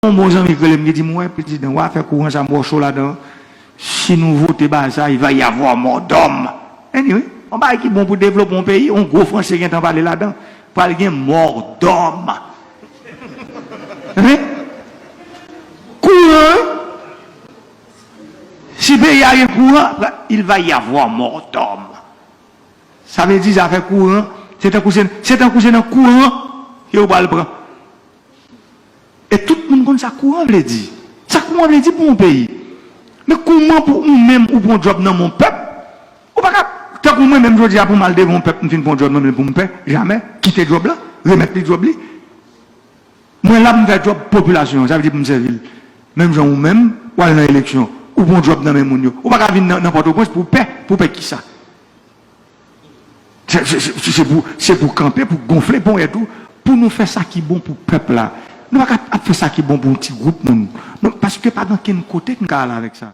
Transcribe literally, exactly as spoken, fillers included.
Yon bon zanmi k rele m ki di m, "Wè, prezidan, w a fè kouran sa m wè w cho ladan. Si nou vote bagay sa, il va y avoir mort d'homme." Anyway, yon bagay ki bon pou devlope yon peyi, yon gwo franse gentan pale ladan. Pral gen mort d'homme. Wi. Kouran, wi. Si peyi a gen kouran, il va y avoir mort d'homme. Sa vle di zafè kouran, se tankou se, se tankou se nan kouran ke yo pral pran. E tout moun konn sa kouran vle di. Sa kouran vle di pou yon peyi. Men kouman pou ou menm ou pran djòb nan men yon pèp? Ou pa ka, tankou mwen menm jodi a pou m al devan yon pèp, m fin pran djòb nan men l pou m pè, jamè, kite djòb la, remèt li djòb li. Mwen la pou m fè djòb popilasyon an, sa vle di pou m sèvi l. Menm jan ou menm, w al nan eleksyon, ou pran djòb nan men moun yo. Ou pa ka vin nan, nan Pòtoprens pou pè, pou pè kisa? Se, se, se, se pou, se pou kanpe, pou gonfle ponyèt ou, pou nou fè sa ki bon pou pèp la. Nou pa ka ap fè sa ki bon pou yon ti gwoup moun. Non, paske pa gen okenn kote n ka al avèk sa.